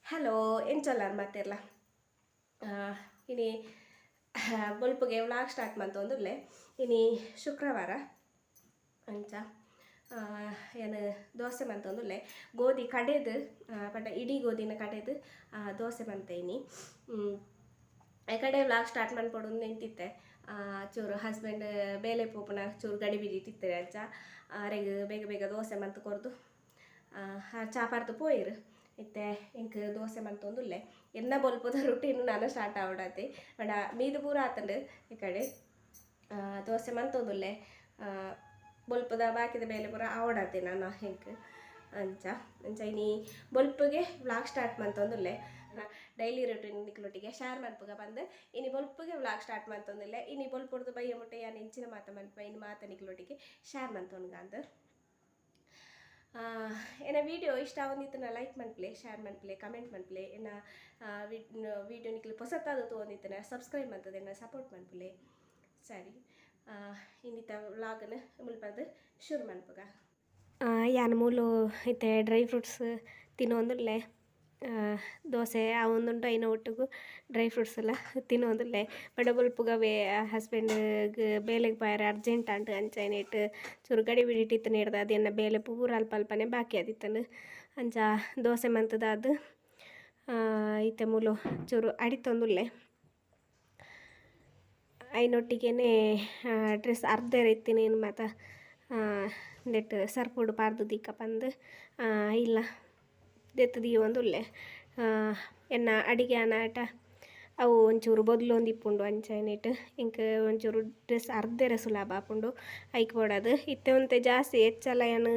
Hello, ಎಂಚೊಲ್ಲಾರ್ ಮಾತೆರ್ಲ? ಇನಿ ಬೊಲ್ಪುಗೆ ವ್ಲಾಗ್ ಸ್ಟಾರ್ಟ್ ಮಂತೊಂದುಲ್ಲೆ. ಇನಿ ಶುಕ್ರವಾರ. ಅಂಚ ಯಾನ್ ದೋಸೆ ಮಂತೊಂದುಲ್ಲೆ. ಗೋಧಿ ಕಡೆದು, ಪಂಡ ಇಡೀ ಗೋಧಿನ ಕಡೆದು ದೋಸೆ ಮಂತೆ ಇನಿ. ಕಡೆ ವ್ಲಾಗ್ ಸ್ಟಾರ್ಟ್ ಮನ್ಪೊಡು ನೆಂತಿತ್ತೆ. ಚೂರು ಹಸ್ಬೆಂಡ್ ಬೇಲೆ ಪೋಪುನ ಚೂರು ಗಡಿಬಿಡಿ ಇತ್ತಿತ್ತೆ. ಅಂಚ ಅರೆಗ್ ಬೇಗ ಬೇಗ ದೋಸೆ ಮಂತ್ ಕೊರ್ದು ಚಾ ಪರ್ದು ಪೋಯಿರು. ಇತ್ತೆ ಎಂಕ್ ದೋಸೆ ಮಂತೊಂದುಲ್ಲೆ. ಎನ್ನ ಬೊಲ್ಪುದ ರುಟೀನ್ ನಾನು ಸ್ಟಾರ್ಟ್ ಆವಡಾತೆ. ಪಂಡ ಮೀದು ಪೂರ ಆತುಂಡು. ಈ ಕಡೆ ದೋಸೆ ಮಂತೊಂದುಲ್ಲೆ. ಬೊಲ್ಪುದ ಬಾಕಿದ ಬೇಲೆ ಪೂರ ಆವಡಾತೆ ನಾನು ಎಂಕ್. ಅಂಚ ಅಂಚ ಇನಿ ಬೊಲ್ಪುಗೆ ವ್ಲಾಗ್ ಸ್ಟಾರ್ಟ್ ಮಂತೊಂದುಲ್ಲೆ. ಡೈಲಿ ರುಟೀನ್ ನಿಕ್ಲೊಟ್ಟಿಗೆ ಶೇರ್ ಮನ್ಪುಗ ಪಂದ್ ಇನಿ ಬೊಲ್ಪುಗೆ ವ್ಲಾಗ್ ಸ್ಟಾರ್ಟ್ ಮಂತೊಂದುಲ್ಲೆ. ಇನಿ ಬೊಲ್ಪುಡ್ದು ಬಯ್ಯ ಮುಟ್ಟ ಯಾನ್ ಇಂಚಿನ ಮಾತ ಮನ್ಪ ಇನಿ ಮಾತ ನಿಕ್ಲೊಟ್ಟಿಗೆ ಶೇರ್ ಮಂತೊನ್ಗಾಂದ್. ಎನ್ನ ವಿಡಿಯೋ ಇಷ್ಟ ಆವೊಂದಿತ್ತುಂಡ ಲೈಕ್ ಮನ್ಪುಲೆ, ಶೇರ್ ಮನ್ಪುಲೆ, ಕಮೆಂಟ್ ಮನ್ಪುಲೆ. ಎನ್ನ ವಿಡಿಯೋ ನಿಕ್ಲು ಪೊಸತ್ತಾದ್ ತೂವೊಂದಿತ್ತುಂಡ ಸಬ್ಸ್ಕ್ರೈಬ್ ಮಂತುದು ಎನ್ನ ಸಪೋರ್ಟ್ ಮನ್ಪುಲೆ. ಸರಿ, ಇನ್ನಿತ ವ್ಲಾಗ್ನ್ ಮುಲ್ಪದ್ ಶುರು ಮನ್ಪುಗ. ಯಾನ್ ಮೂಲು ಇತ್ತೆ ಡ್ರೈ ಫ್ರೂಟ್ಸ್ ತಿನ್ನೊಂದುಲ್ಲೆ. ದೋಸೆ ಆವೊಂದುಂಡು, ಐನ ಒಟ್ಟುಗು ಡ್ರೈ ಫ್ರೂಟ್ಸ್ ಎಲ್ಲ ತಿನ್ನೊಂದುಲ್ಲೆ. ಬಡ ಬೊಲ್ಪುಗವೇ ಹಸ್ಬೆಂಡ್ಗ್ ಬೇಲೆಗ್ ಪೋಯೆರೆ ಅರ್ಜೆಂಟ್ ಆಂಡ್. ಅಂಚ ಐನೆಟ್ ಚೂರು ಗಡಿಬಿಡಿ ಇತ್ತಿನೆಡ್ದ್ ಅದು ಎನ್ನ ಬೇಲೆ ಪೂರ ಅಲ್ಪ ಅಲ್ಪನೆ ಬಾಕಿ ಆದಿತ್ತುಂಡು. ಅಂಚ ದೋಸೆ ಮಂತುದಾದ್ ಇತ್ತೆ ಮೂಲು ಚೂರು ಅಡಿತೊಂದುಲ್ಲೆ. ಐನೊಟ್ಟಿಗೆನೆ ಡ್ರೆಸ್ ಅರ್ಧೆರೆ ಇತ್ತಿನೇನು ಮಾತ ನೆಟ್ ಸರ್ಪುಡು ಪಾರ್ದು ದೀಕ ಪಂದ್ ಇಲ್ಲ ದೆತ್ತ್ ದೀವೊಂದುಲ್ಲೆ. ಎನ್ನ ಅಡಿಗೆ ಆನಾಟ ಅವು ಒಂಚೂರು ಬೊದ್ಲೊಂದಿಪ್ಪುಂಡು. ಅಂಚ ಐನೆಟ್ ಎಂಕ್ ಒಂಚೂರು ಡ್ರೆಸ್ ಅರ್ಧೆರೆ ಸುಲಭ ಆಪುಂಡು. ಐಕ್ ಬೋಡಾದ್ ಇತ್ತೆ ಒಂತೆ ಜಾಸ್ತಿ ಎಚ್ಚಲ ಯಾನ್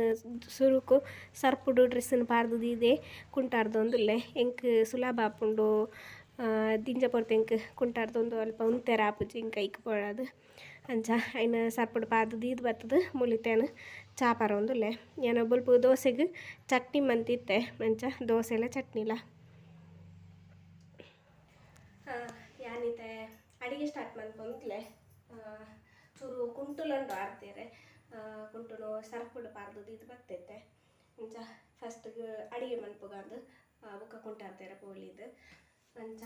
ಸುರುಕು ಸರ್ಪುಡು ಡ್ರೆಸ್ನ್ ಪಾರ್ದು ದೀದೆ ಕುಂಟಾರ್ದೊಂದುಲ್ಲೆ. ಎಂಕ್ ಸುಲಭ ಆಪುಂಡು. ದಿಂಜ ಪೊರ್ತು ಎಂಕ್ ಕುಂಟಾರ್ದೊಂದು ಅಲ್ಪ ಉಂತೆರೆ ಆಪುಜಿ ಎಂಕ್ ಐಕ್ ಬೋಡಾದ್. ಅಂಚ ಐನ್ ಸರ್ಪುಡು ಪಾರ್ದು ದೀದ್ ಬತ್ತುದು ಮುಲಿತೇನ್ ಚಾ ಪರೊಂದುಲ್ಲೆ. ಯಾನ್ ಬೊಲ್ಪು ದೋಸೆಗ್ ಚಟ್ನಿ ಮಂತಿತ್ತೆ. ಅಂಚ ದೋಸೆಲ ಚಟ್ನಿಲ. ಯಾನಿತ್ತೆ ಅಡಿಗೆ ಸ್ಟಾರ್ಟ್ ಮನ್ಪೊಂದುಲ್ಲೆ. ಚೂರು ಕುಂಟುಲುಂಡು ಅರ್ಧೆರೆ. ಕುಂಟುನು ಸರ್ಪುಡು ಪಾರ್ದು ದೀದ್ ಬತ್ತಿತ್ತೆ. ಅಂಚ ಫಸ್ಟ್ಗ್ ಅಡಿಗೆ ಮನ್ಪುಗಂದು ಬೊಕ್ಕ ಕುಂಟು ಪೋಲಿದ್. ಅಂಚ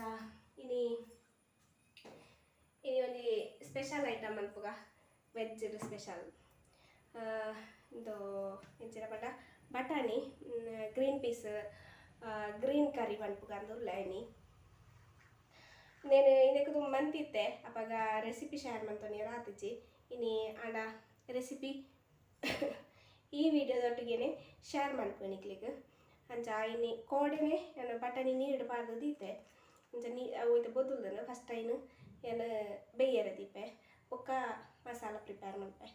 ಇನಿ ಇನಿ ಒಂಜಿ ಸ್ಪೆಷಲ್ ಐಟಮ್ ಮನ್ಪುಗ, ವೆಜ್ ಸ್ಪೆಷಲ್. ಇಂದು ಎಂಚಿನ ಪಂಡ ಬಟಾಣಿ ಗ್ರೀನ್ ಪೀಸ್ ಗ್ರೀನ್ ಕರಿ ಮನ್ಪುಗಂದು ಉಲ್ಲೆ ಇನಿ. ನೇನು ಇಂದೆಕ್ ದುಂಬು ಮಂತಿತ್ತೆ. ಅಪಗ ರೆಸಿಪಿ ಶೇರ್ ಮಂತೊನಿಯೆರೆ ಆತಿಜಿ. ಇನಿ ಆಂಡ ರೆಸಿಪಿ ಈ ವಿಡಿಯೋದೊಟ್ಟಿಗೆನೆ ಶೇರ್ ಮನ್ಪುವೆ ನಿಕ್ಲೆಗ್. ಅಂಚ ಇನಿ ಕೋಡೆನೆ ಯಾನ್ ಬಟಾಣಿ ನೀರ್ಡ್ ಪಾಡ್ದ್ ದೀತೆ. ಅಂಚ ನೀ ಅವು ಇತ್ತೆ ಬೊದುಲ್ದುಂಡು. ಫಸ್ಟ್ ಐನ್ ಯಾನ್ ಬೇಯೆರೆ ದೀಪೆ, ಬೊಕ್ಕ ಮಸಾಲ ಪ್ರಿಪೇರ್ ಮನ್ಪೆ.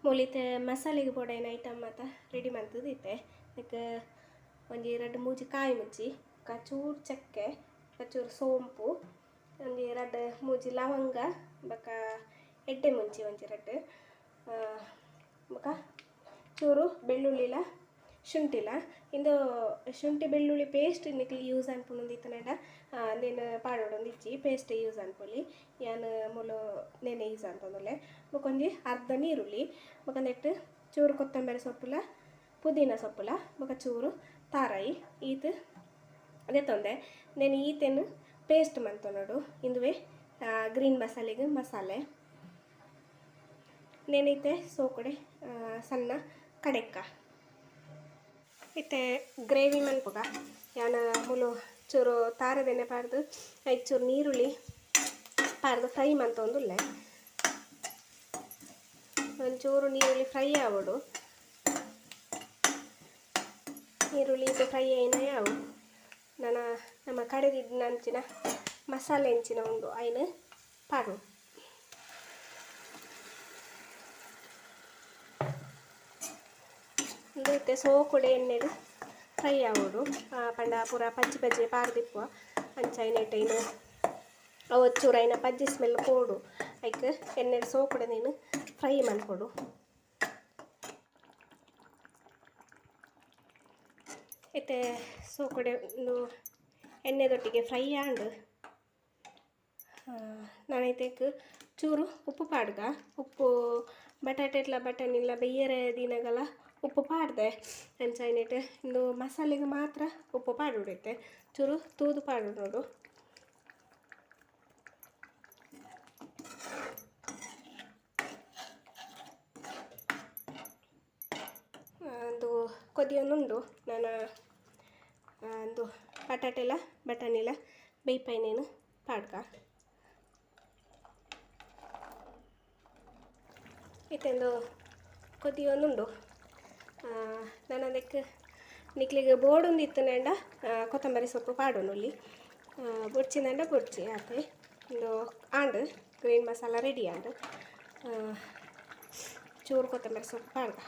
ಮೂಲಿತೆ ಮಸಾಲೆಗ್ ಬೋಡಾಯಿನ ಐಟಮ್ ಮಾತ ರೆಡಿ ಮಂತುದಿತ್ತೆ. ನೆಕ್ ಒಂಜಿ ರಡ್ಡ್ ಮೂಜಿ ಕಾಯಿ ಮುಂಚಿ, ಬೊಕ ಚೂರು ಚಕ್ಕೆ, ಬೊಕ ಚೂರು ಸೋಂಪು, ಒಂಜಿ ರಡ್ಡ್ ಮೂಜಿ ಲವಂಗ, ಬೊಕ ಎಡ್ಡೆ ಮುಂಚಿ ಒಂಜಿ ರಡ್ಡ್, ಬೊಕ ಚೂರು ಬೆಳ್ಳುಳ್ಳಿಲ ಶುಂಠಿಲ. ಇಂದು ಶುಂಠಿ ಬೆಳ್ಳುಳ್ಳಿ ಪೇಸ್ಟ್ ನಿಕ್ಲ್ ಯೂಸ್ ಅನ್ಪುನಂದು ಇತ್ತುಂಡ ನೆನ್ ಪಾಡೊಡೊಂದು ಇಜ್ಜಿ, ಪೇಸ್ಟ್ ಯೂಸ್ ಅನ್ಪೊಲಿ. ಯಾನ್ ಮೂಲು ನೆನೆ ಯೂಸ್ ಅಂತೊಂದುಲ್ಲೆ. ಬೊಕ ಒಂಜಿ ಅರ್ಧ ನೀರುಳ್ಳಿ, ಬೊಕ ನೆಟ್ಟ್ ಚೂರು ಕೊತ್ತಂಬರಿ ಸೊಪ್ಪುಲ ಪುದೀನ ಸೊಪ್ಪುಲ, ಬೊಕ ಚೂರು ತಾರಾಯಿ ಈತ್ ದೆತ್ತೊಂದೆ. ನೆನ್ ಈತೆನ್ ಪೇಸ್ಟ್ ಮಂತೊನೊಡು. ಇಂದುವೆ ಗ್ರೀನ್ ಮಸಾಲೆಗ್ ಮಸಾಲೆ. ನೆನ್ ಇತ್ತೆ ಸೋಕುಡೆ ಸಣ್ಣ ಕಡೆಕ್ಕ. ಇತ್ತೆ ಗ್ರೇವಿ ಮನ್ಪುಗ. ಯಾನ್ ಮೂಲು ಚೂರು ತಾರೆದೆಣ್ಣೆ ಪಾಡ್ದು ಐಕ್ ಚೂರು ನೀರುಳ್ಳಿ ಪಾಡ್ದು ಫ್ರೈ ಮಂತೊಂದುಲ್ಲೆ. ಒಂಚೂರು ನೀರುಳ್ಳಿ ಫ್ರೈ ಆವೊಡು. ನೀರುಳ್ಳಿ ಇತ್ತೆ ಫ್ರೈ ಆಯಿನ ಯಾವು. ನನ ನಮ್ಮ ಕಡೆದಿತ್ತಿನಂಚಿನ ಮಸಾಲೆ ಎಂಚಿನ ಉಂಡು ಐನ್ ಪಾಡೊಡು. ಉಂದು ಇತ್ತೆ ಸೋಕುಡೆ ಎಣ್ಣೆಡ್ ಫ್ರೈ ಆವೊಡು ಪಂಡ ಪೂರ ಪಜ್ಜಿ ಪಜ್ಜಿ ಪಾರ್ದಿಪ್ಪುವ ಅಂಚ ಐನೆಟ್ ಐನು ಅವು ಚೂರು ಐನ ಪಜ್ಜಿ ಸ್ಮೆಲ್ ಪೋಡು ಐಕ್ ಎಣ್ಣೆ ಸೋಕುಡೆ ನೀನು ಫ್ರೈ ಮನ್ಪೊಡು. ಇತ್ತೆ ಸೋಕುಡೆ ಉಂದು ಎಣ್ಣೆದೊಟ್ಟಿಗೆ ಫ್ರೈ ಆಂಡ್ ನಾನೈತೆಕ್ ಚೂರು ಉಪ್ಪು ಪಾಡ್ಗ ಉಪ್ಪು ಬಟಾಟೆ ಇట్లా ಬಟನ್ ಇಲ್ಲ ಬೆಯ್ಯರೆ ದಿನಗಲ ಉಪ್ಪು ಪಾಡ್ದೆ ಅಂಚ ಐನೆಟ್ ಇಂದು ಮಸಾಲೆಗೆ ಮಾತ್ರ ಉಪ್ಪು ಪಾಡೋಡೈತೆ ಚೂರು ತೂದು ಪಾಡೋಡು. ಒಂದು ಕೊದಿಯೊಂದುಂಡು ನಾನು ಒಂದು ಬಟಾಟೆಲ ಬಟಾಣಿಲ ಬೇಯ್ಪೈನೇನು ಪಾಡ್ಕ. ಇತ್ತೊಂದು ಕೊದಿಯೊಂದುಂಡು ನಾನು ಅದಕ್ಕೆ ನಿಕ್ಲಿಗೆ ಬೋಡೊಂದು ಇತ್ತುಂಡ ಕೊತ್ತಂಬರಿ ಸೊಪ್ಪು ಪಾಡೋನುಲ್ಲಿ ಬೊಡ್ಚಿನಂಡ ಬೊಡ್ಚಿ ಆತೆ ಒಂದು ಆಂಡ್ ಗ್ರೀನ್ ಮಸಾಲ ರೆಡಿ ಆಂಡ್ ಚೂರು ಕೊತ್ತಂಬರಿ ಸೊಪ್ಪು ಪಾಡ್ದ.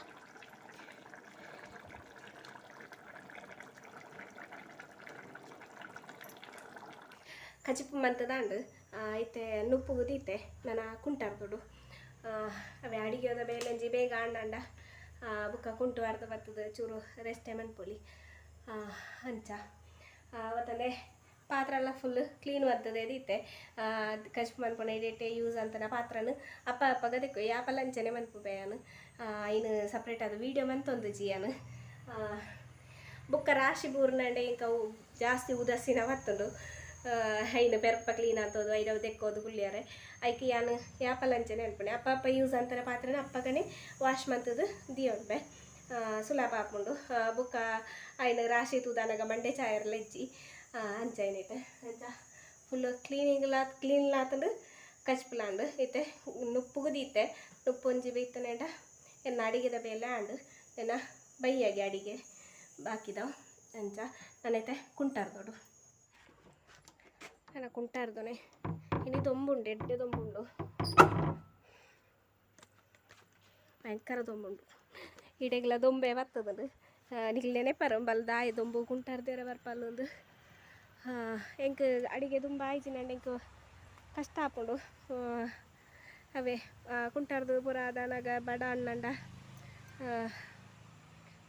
ಕಜಿಪು ಮಂತದಾಂಡ್ ಇತ್ತೆ ನುಪ್ಪು ಕುದೀತೆ ನನ್ನ ಕುಂಟಾರ್ದೊಡು ಅವೇ ಅಡಿಗೆದ ಬೇಲಂಜಿ ಬೇಗ ಆಂಡಾಂಡ ಬುಕ್ಕ ಕುಂಟು ಅರ್ಧ ಬರ್ತದೆ ಚೂರು ರೆಸ್ಟೇ ಮನ್ಪೊಲಿ ಅಂಚ ಅವತ್ತಂದೆ ಪಾತ್ರ ಎಲ್ಲ ಫುಲ್ ಕ್ಲೀನ್ ಬರ್ತದೆ ದೀತೆ ಕಜಿಪು ಮನ್ಪುನ ಇಡೇಟೆ ಯೂಸ್ ಅಂತನ ಪಾತ್ರನ ಅಪ್ಪ ಅಪ್ಪಗ ದಿಕ್ಕು ಯಾಪಲ್ಲ ಅಂಚನೆ ಮನ್ಪು ಬೇಯಾನು ಐನು ಸಪ್ರೇಟ್ ಅದು ವೀಡಿಯೋ ಮಂತೊಂದು ಜಿಯಾನು ಬುಕ್ಕ ರಾಶಿ ಬೂರ್ನಂಡೆ ಇಂಕ ಜಾಸ್ತಿ ಉದಾಸೀನ ಬತ್ತುಂಡು ಐನು ಪೆರ್ಪ ಕ್ಲೀನ್ ಆಗ್ತೋದು ಐರವು ದೆಕ್ಕೋದು ಕುಲ್ಲಿಯಾರೆ ಐಕೆ ಯಾನು ಯಾಪಲ್ಲ ಅಂಚನೆ ಅನ್ಪುಣೆ ಅಪ್ಪ ಅಪ್ಪ ಯೂಸ್ ಅಂತಾನೆ ಪಾತ್ರನ ಅಪ್ಪಗನೆ ವಾಶ್ ಮಂತದ್ದು ದಿಯೊಡ್ಬೆ ಸುಲಭ ಆಪುಂಡು ಬುಕ್ಕ ಐನು ರಾಶಿ ತೂದಾನಗ ಮಂಡೆ ಚಾಯರ್ಲ ಇಜ್ಜಿ ಅಂಚ ಐನೈತೆ ಅಂಚ ಫುಲ್ ಕ್ಲೀನಿಂಗ್ಲ ಕ್ಲೀನ್ ಆತಂಡು ಕಚ್ಪುಲಾಂಡು ಇತ್ತೆ ನುಪ್ಪುಗು ದೀತೆ ನುಪ್ಪು ಒಂಜಿ ಬೇಯ್ತನೇಂಡ ಎನ್ನ ಅಡಿಗೆದ ಬೇಲೆ ಆಂಡು ಎನ್ನ ಬೈಯಾಗಿ ಅಡಿಗೆ ಬಾಕಿದವು ಅಂಚ ನಾನೈತೆ ಕುಂಟಾರ್ದೋಡು ನನ್ನ ಕುಂಟಾರ್ದೋನೆ ಇನಿ ದೊಂಬುಂಡು ಎಡ್ಡೆ ದೊಂಬುಂಡು ಭಯಂಕರ ದೊಂಬುಂಡು ಇಡೆಗ್ಲ ದೊಂಬೆ ಬರ್ತದಂಡು ನಿಕ್ಲ್ ನೆನೆಪರ ಬಲ್ದಾಯ ದೊಂಬು ಕುಂಟಾರ್ದೇರ ಬರ್ಪಲ್ಲೊಂದು ಎಂಕ್ ಅಡಿಗೆ ದುಂಬ ಆಯ್ಜಿನಂಡ ಎಂಕ್ ಕಷ್ಟ ಆಪುಂಡು ಅವೇ ಕುಂಟಾರ್ದು ಪೂರ ದಾನಾಗ ಬಡ ಅಣ್ಣಂಡ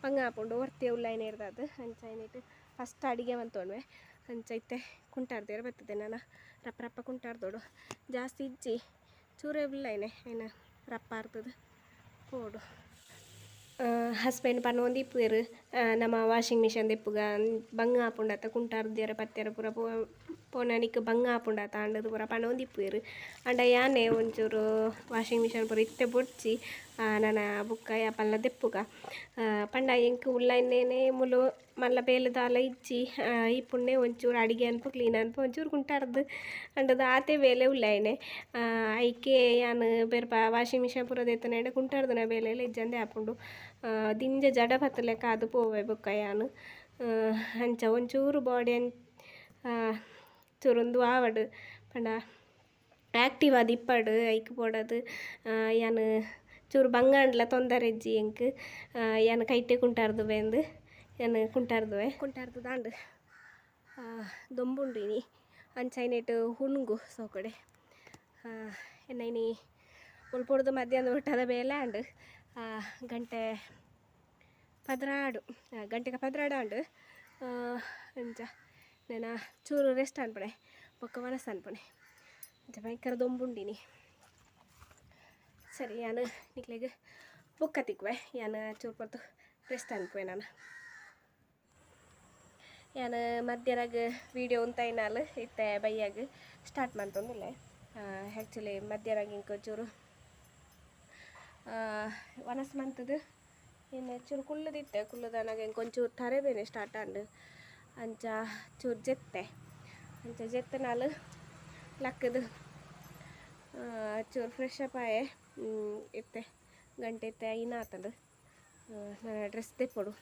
ಬಂಗ ಆಪುಂಡು ಒರ್ತಿ ಉಲ್ಲೈನ ಇರ್ದದು ಅಂಚ ಐನಿಟ್ ಫಸ್ಟ್ ಅಡಿಗೆ ಮಂತೊಣ್ವೆ ಅಂಚ ಇತ್ತೆ ಕುಂಟಾರ್ದೇರ ಬರ್ತದೆ ನಾನು ರಪ್ಪ ರಪ್ಪ ಕುಂಟಾರ್ದೋಡು ಜಾಸ್ತಿ ಇಜ್ಜಿ ಚೂರೇ ಉಲ್ಲೈನೆ ಐನ ರಪ್ಪ ಆರ್ತದೆ ಪೋಡು. ಹಸ್ಬೆಂಡ್ ಪನ್ನೊಂದು ಇಪ್ಪುವೆರ್ ನಮ್ಮ ವಾಷಿಂಗ್ ಮಿಷನ್ ದೆಪ್ಪುಗ ಬಂಗ ಆಪುಂಡತ್ತ ಕುಂಟಾರ್ದ್ಯರ ಪತ್ತೆರ ಪೂರ ಪೋನನಿಕ್ ಬಂಗ ಆಪುಂಡತ್ತ ಅಂಡದು ಪೂರ ಪನ್ನೊಂದು ಇಪ್ಪುವೆರ್ ಅಂಡ ಯಾನೆ ಒಂಚೂರು ವಾಷಿಂಗ್ ಮಿಷನ್ ಪೂರ ಇತ್ತೆ ಬೊಡ್ಚಿ ನನ ಬುಕ್ಕ ಯಾಪಲ್ಲ ದೆಪ್ಪುಗ ಪಂಡ ಎಂಕ್ ಉಲ್ಲೈನೇನೆ ಮುಲು ಮಲ್ಲ ಬೇಲೆ ದಾಲ ಇಜ್ಜಿ ಈ ಪುಣ್ಣೆ ಒಂಚೂರು ಅಡಿಗೆ ಅನ್ಪು ಕ್ಲೀನ್ ಅನ್ಪು ಒಂಚೂರು ಕುಂಟಾರ್ದು ಅಂಡದು ಆತೆ ಬೇಲೆ ಉಲ್ಲೈನೆ ಐಕೆ ಯಾನ್ ಬೇರ್ಪ ವಾಷಿಂಗ್ ಮಿಷನ್ ಪೂರ ದೆತ್ತುನೇಂಡ ಕುಂಟಾರ್ದನ ಬೇಲೆ ಇಜ್ಜಂದೆ ಆಪುಂಡು ದಿಂಜ ಜಡ ಬತ್ತಲೆಕ್ಕ ಅದು ಪೋವೆ ಬೊಕ್ಕ ಯಾನ್ ಅಂಚ ಒಂಚೂರು ಬಾಡಿ ಚೂರೊಂದು ಆವಡ್ ಪಂಡ ಆ್ಯಕ್ಟಿವ್ ಆದ್ ಇಪ್ಪಡ್ ಐಕ್ ಪೋಡದು ಯಾನ್ ಚೂರು ಬಂಗಾಂಡ್ಲ ತೊಂದರೆ ಇಜ್ಜಿ ಎಂಕ್ ಯಾನ್ ಕೈಟೆ ಕುಂಟಾರ್ದುವೆ ಅಂದ್ ಯಾನ್ ಕುಂಟಾರ್ದುವೆ ಕುಂಟಾರ್ದು ದಾಂಡ್ ದೊಂಬುಂಡು ಇನಿ ಅಂಚ ಐನೆಟ್ ಹುಣುಂಗು ಸೋಕಡೆ ಎನ್ನ ಇನಿ ಮುಲ್ಪೊಡ್ದು ಮಧ್ಯಾಹ್ನ ಊಟದ ಬೇಲೆ ಆಂಡ್ ಗಂಟೆ 12 ಗಂಟೆಗೆ 12 ಆಂಡ್ ಅಂಚ ನೆನ ಚೂರು ರೆಸ್ಟ್ ಅನ್ಪಣೆ ಬೊಕ್ಕ ವನಸ್ ಅನ್ಪಣೆ ಅಂಚ ಭಯಂಕರ ದೊಂಬುಂಡಿನಿ. ಸರಿ ಯಾನ್ ನಿಕ್ಲೆಗ್ ಬೊಕ್ಕ ತಿಕ್ಕುವೆ ಯಾನ್ ಚೂರು ಪೊರ್ತು ರೆಸ್ಟ್ ಅನ್ಪುವೆ ನಾನು. ಯಾನ್ ಮಧ್ಯಾಹ್ನಗ್ ವೀಡಿಯೋ ಉಂತಾಯಿನಾಲ್ ಇತ್ತೆ ಬಯ್ಯಾಗ್ ಸ್ಟಾರ್ಟ್ ಮಂತೊಂದುಲ್ಲೆ. ಆ್ಯಕ್ಚುಲಿ ಮಧ್ಯಾಹ್ನಗ್ ಇಂಕ್ ಚೂರು ವನಸ್ ಮಂತುದು ಇನ್ನು ಚೂರು ಕುಲ್ಲುದಿತ್ತೆ ಕುಲ್ಲುದನಾಗ ಎಂಕ್ ಒಂಚೂರು ತರೆ ಬೇನೆ ಸ್ಟಾರ್ಟ್ ಆಂಡ್ ಅಂಚ ಚೂರು ಜೆತ್ತೆ ಅಂಚ ಜೆತ್ತನಾಲ್ ಲಕ್ಕದು ಚೂರು ಫ್ರೆಶ್ ಅಪ್ ಆಯೆ ಇತ್ತೆ ಗಂಟೆ ಇತ್ತೆ 5 ಆತಂಡು ನನ್ನ ಡ್ರೆಸ್ ದೆಪ್ಪೊಡು.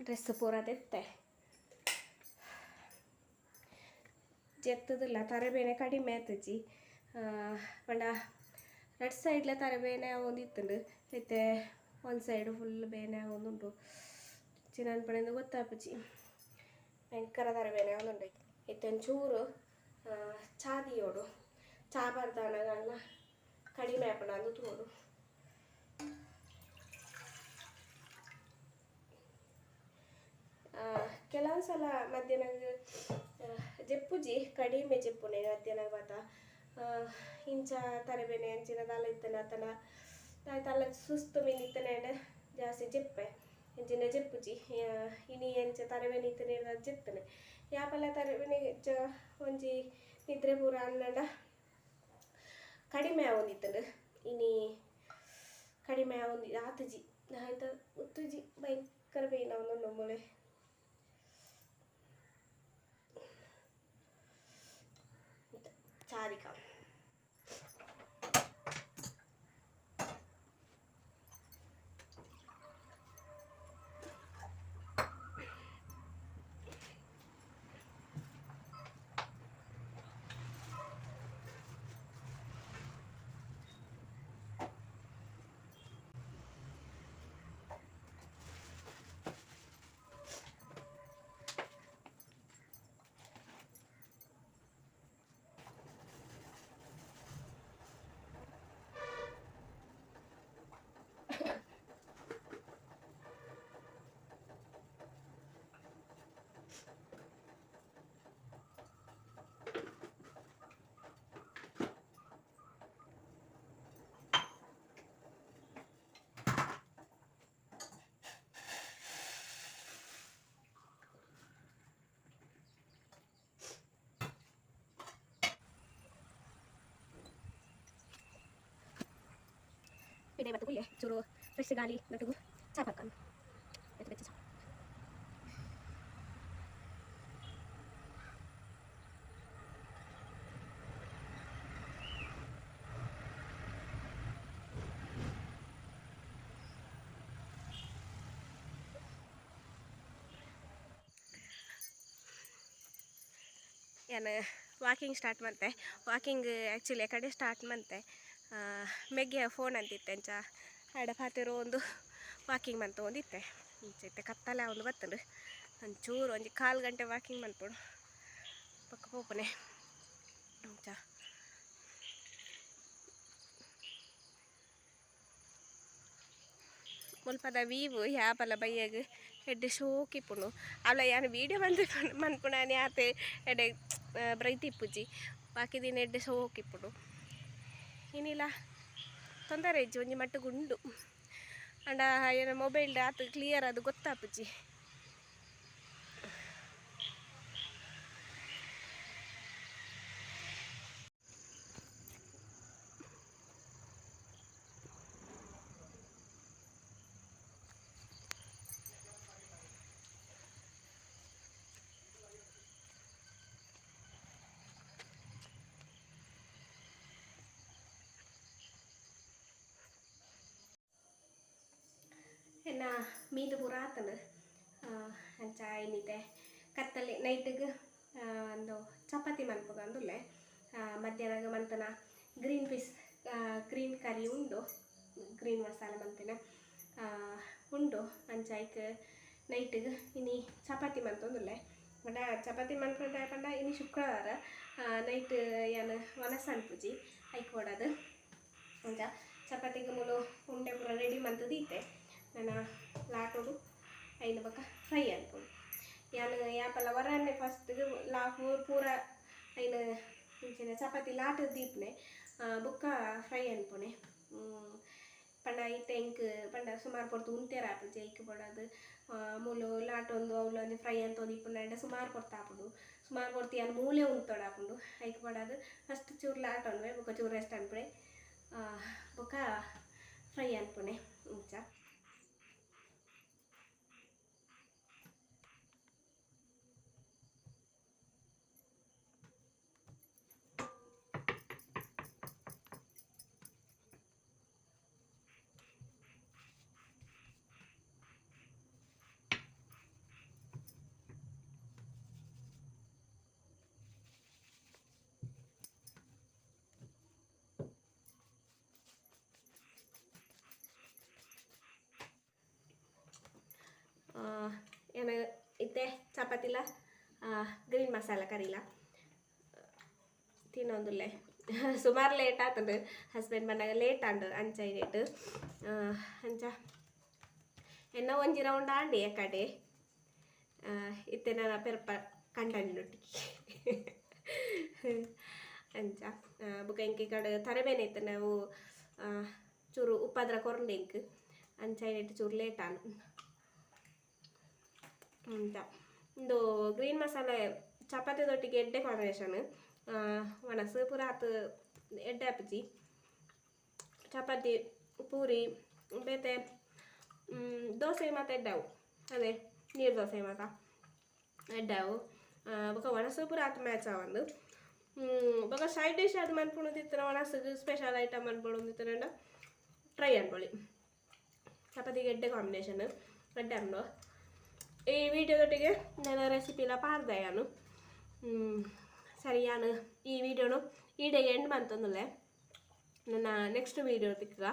ಡ್ರೆಸ್ ಪೂರ ದೆತ್ತೆ ಜೆತ್ತುದಿಲ್ಲ ತರೆಬೇನೆ ಕಡಿಮೆ ಆತುಜಿ ಪಂಡ ರಡ್ಡ್ ಸೈಡ್ಲ ತರೆಬೇನೆ ಆವೊಂದಿತ್ತುಂಡು ಇತ್ತೆ ಒಂಜಿ ಸೈಡ್ ಫುಲ್ ಬೇನೆ ಆವೊಂದುಂಡು ಎಂಚಿನ ಪಂಡ ಗೊತ್ತಾಪುಜಿ ಭಯಂಕರ ತರೆಬೇನೆ ಆವೊಂದುಂಡು ಇತ್ತೆ ಒಂಚೂರು ಚಾ ದೀಯೋಡು ಚಾ ಬರ್ದಾನಗಲ್ಲ ಕಡಿಮೆ ಆಪುಂಡು ಅಂದ್ ತೂವೊಡು. ಕೆಲವು ಸಲ ಮಧ್ಯಾಹ್ನ ಜೆಪ್ಪುಜಿ ಕಡಿಮೆ ಜೆಪ್ಪುನೆ ಮಧ್ಯಾಹ್ನ ಮಾತ ಇಂಚ ತರೆಬೇನೆ ಅಂಚಿನ ದಾಲ ಇತ್ತನ ಅತನ ತಲ್ಲ ಸುಸ್ತು ಮೀನ್ ಇತ್ತನೆ ಜಾಸ್ತಿ ಜೆಪ್ಪೆ ಇಂಚಿನ ಜೆಪ್ಪುಜಿ ಇನಿ ಅಂಚ ತರೆಬೇನೆ ಇತ್ತನೆ ಜೆತ್ತನೆ ಯಾಪಲ ತರೆಬೇನೆ ಒಂಜಿ ನಿದ್ರೆ ಪೂರ ಅನ್ನಂಡ ಕಡಿಮೆ ಆವೊಂದಿತ್ತುಂಡು ಇನಿ ಕಡಿಮೆ ಆವೊಂದು ಆತುಜಿ ಆಯ್ತ ಉತ್ತುಜಿ ಭಯಂಕರ ಪೇನ್ ಆವೊಂದುಂಡು ಮೂಲೆ. ചാദിക്കാം. ಪಿದೆ ಬತ್ತು ಕುಲ್ಲೆ ಚೂರು ಫ್ರೆಶ್ ಗಾಳಿ ನಟುಗು ಚಾ ಪರ್ಕೊಂಡು ಬೆಚ್ಚ ಬೆಚ್ಚ ಚಾ. ಯಾನ್ ವಾಕಿಂಗ್ ಸ್ಟಾರ್ಟ್ ಮಂತೆ ವಾಕಿಂಗ್ ಆ್ಯಕ್ಚುಲಿ ಕಡೆ ಸ್ಟಾರ್ಟ್ ಮಂತೆ ಮೆಗ್ಗೆ ಫೋನ್ ಅಂತಿತ್ತೆ ಅಂಚ ಆಡ ಪಾತೆರೋ ಒಂದು ವಾಕಿಂಗ್ ಮಂತ ಒಂದಿತ್ತೆ ಇಂಚ ಇತ್ತೆ ಕತ್ತಲೆ ಒಂದು ಬತ್ತುಂಡು ಒಂಚೂರು ಒಂಜಿ ಕಾಲು ಗಂಟೆ ವಾಕಿಂಗ್ ಮನ್ಪೊಡು ಪಕ್ಕ ಪೋಪುನೆ ಅಂಚ. ಮುಲ್ಪದ ವೀವು ಯಾಪಲ ಬಯ್ಯಗ್ ಎಡ್ಡೆ ಶೋಕ್ ಇಪ್ಪುಂಡು ಅಲ್ಲ ಯಾನ್ ವೀಡಿಯೋ ಮಂತ್ ಮನ್ಪುನಾನಿ ಆತೆ ಎಡ್ಡೆ ಬ್ರೈಟ್ ಇಪ್ಪುಜಿ ಬಾಕಿ ದಿನ ಎಡ್ಡೆ ಶೋಕ್ ಇಪ್ಪುಂಡು ಇನಿಲ ತೊಂದರೆ ಇಜ್ಜಿ ಒಂಜಿ ಮಟ್ಟುಗು ಉಂಡು ಅಂಡ ಏನ ಮೊಬೈಲ್ ಆತ್ ಕ್ಲಿಯರ್ ಅದು ಗೊತ್ತಾಪುಜಿ. ಎನ್ನ ಮೀನು ಪೂರ ಆತಂಡು ಅಂಚ ಇನ್ನಿತೆ ಕತ್ತಲೆ ನೈಟಿಗೆ ಒಂದು ಚಪಾತಿ ಮನ್ಪುಗ ಅಂದುಲ್ಲೆ ಮಧ್ಯಾಹ್ನ ಮಂತನ ಗ್ರೀನ್ ಪೀಸ್ ಗ್ರೀನ್ ಕರಿ ಉಂಡು ಗ್ರೀನ್ ಮಸಾಲೆ ಮಂತಿನ ಉಂಡು ಅಂಚ ಐಕ್ ನೈಟಿಗೆ ಇನಿ ಚಪಾತಿ ಮಂತೊಂದುಲ್ಲೆ ಪಂಡ ಚಪಾತಿ ಮನ್ಪುಂಡ ಪಂಡ ಇನಿ ಶುಕ್ರವಾರ ನೈಟ್ ಯಾನ್ ವನಸ್ ಅನ್ಪುಜಿ ಐಕ್ ಕೊಡೋದು ಅಂಚ ಚಪಾತಿಗೆ ಮೂಲು ಉಂಡೆ ಪೂರ ರೆಡಿ ಮಂತದ್ದು ಇತ್ತೆ ನನ್ನ ಲಾಟೋಡು ಐನು ಬೊಕ್ಕ ಫ್ರೈ ಅನ್ಪೊಡು ಯಾನ್ ಯಾಪಲ ವರನ್ನೆ ಫಸ್ಟ್ಗೆ ಲಾ ಪೂರ ಐನು ಇಂಚಿನ ಚಪಾತಿ ಲಾಟ್ ದೀಪನೆ ಬೊಕ್ಕ ಫ್ರೈ ಅನ್ಪುನೆ ಪಂಡ ಇತ್ತೆ ಎಂಕ್ ಪಂಡ ಸುಮಾರು ಪೊರ್ತು ಉಂತೇರ ಆಪುಜಿ ಐಕ್ ಬೋಡಾದ್ ಮೂಲು ಲಾಟೊಂದು ಅವ್ಲು ಒಂಜಿ ಫ್ರೈ ಅಂತೊಂದು ಇಪ್ಪುಂಡ ಸುಮಾರು ಪೊರ್ತು ಆಪುಂಡು ಸುಮಾರು ಪೊರ್ತು ಯಾನ್ ಮೂಲೆ ಉಂತೊಡು ಆಪುಂಡು ಐಕ್ ಬೋಡಾದ್ ಫಸ್ಟ್ ಚೂರು ಲಾಟೊನ್ವೆ ಬೊಕ್ಕ ಚೂರು ರೆಸ್ಟ್ ಅನ್ಪುನೆ ಬೊಕ್ಕ ಫ್ರೈ ಅನ್ಪುನೆ ಇಂಚ. ಚಪಾತಿಲ ಗ್ರೀನ್ ಮಸಾಲ ಕರಿಲ ತಿನ್ನೊಂದುಲ್ಲೆ. ಸುಮಾರು ಲೇಟ್ ಆತಂಡು. ಹಸ್ಬೆಂಡ್ ಬಂದಾಗ ಲೇಟ್ ಆಂಡ್. ಅಂಚ ರೇಟ್ ಅಂಚ ಎನ್ನ ಒಂಜಿ ರೌಂಡ್ ಆಂಡಿ ಕಡೆ. ಇತ್ತೆ ನನ್ನ ಪೆರ್ಪ ಕಂಡನಿನೊಟ್ಟಿಗೆ ಅಂಚ. ಬೊಕ ಎಂಕ್ ಈ ಕಡೆ ತರಬೇನೆ ಇತ್ತೆ ನಾವು ಚೂರು ಉಪ್ಪದ್ರ ಕೊರಂಡೆ ಎಂಕ್. ಅಂಚ ಐನೆಟ್ ಚೂರು ಲೇಟ್ ಆಂಡ್. ಅಂಚ ಉಂದು ಗ್ರೀನ್ ಮಸಾಲೆ ಚಪಾತಿದೊಟ್ಟಿಗೆ ಎಡ್ಡೆ ಕಾಂಬಿನೇಷನ್. ಒಣಸು ಪೂರ ಆತ್ ಎಡ್ಡೆ ಆಪುಜಿ. ಚಪಾತಿ, ಪೂರಿ, ಬೇತೆ ದೋಸೆ ಮಾತ ಎಡ್ಡೆ ಅವು. ಅದೇ ನೀರು ದೋಸೆ ಮಾತ ಎಡ್ಡೆ ಅವು. ಬೊಕ ಒಣಸು ಪೂರ ಆತ್ ಮ್ಯಾಚ್ ಆವಂದು. ಬೊಕ ಸೈಡ್ ಡಿಶ್ ಅದು ಮನ್ಪುಣದಿತ್ತಿನ ಒಣಸುಗು ಸ್ಪೆಷಲ್ ಐಟಮ್ ಮನ್ಪುಣದಿತ್ತಂಡ ಟ್ರೈ ಅನ್ಕೊಳ್ಳಿ. ಚಪಾತಿಗೆ ಎಡ್ಡೆ ಕಾಂಬಿನೇಷನ್, ಎಡ್ಡೆ ಉಂಡು. ಈ ವಿಡಿಯೋದೊಟ್ಟಿಗೆ ನನ್ನ ರೆಸಿಪಿಲ ಪಾಡ್ದೆ ಯಾನು. ಸರಿ, ಯಾನು ಈ ವಿಡಿಯೋನು ಈಡೆಗೆ ಎಂಡ್ ಮಂತೊಂದುಲ್ಲೆ. ನನ್ನ ನೆಕ್ಸ್ಟ್ ವೀಡಿಯೋ ತಿಕ್ಕುಗ.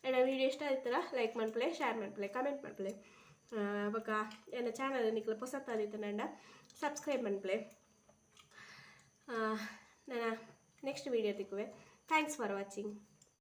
ಎನ್ನ ವೀಡಿಯೋ ಇಷ್ಟ ಆಯ್ತಲ್ಲ, ಲೈಕ್ ಮನ್ಪುಲೆ, ಶೇರ್ ಮನ್ಪುಲೆ, ಕಮೆಂಟ್ ಮನ್ಪುಲೆ. ಬೊಕ ಎನ್ನ ಚಾನಲ್ ನಿಕ್ಲ ಪೊಸತ್ತಾದಿತ್ತಂಡ ಸಬ್ಸ್ಕ್ರೈಬ್ ಮನ್ಪುಲೆ. ನನ್ನ ನೆಕ್ಸ್ಟ್ ವೀಡಿಯೋ ತಿಕ್ಕುವೆ. Thanks for watching.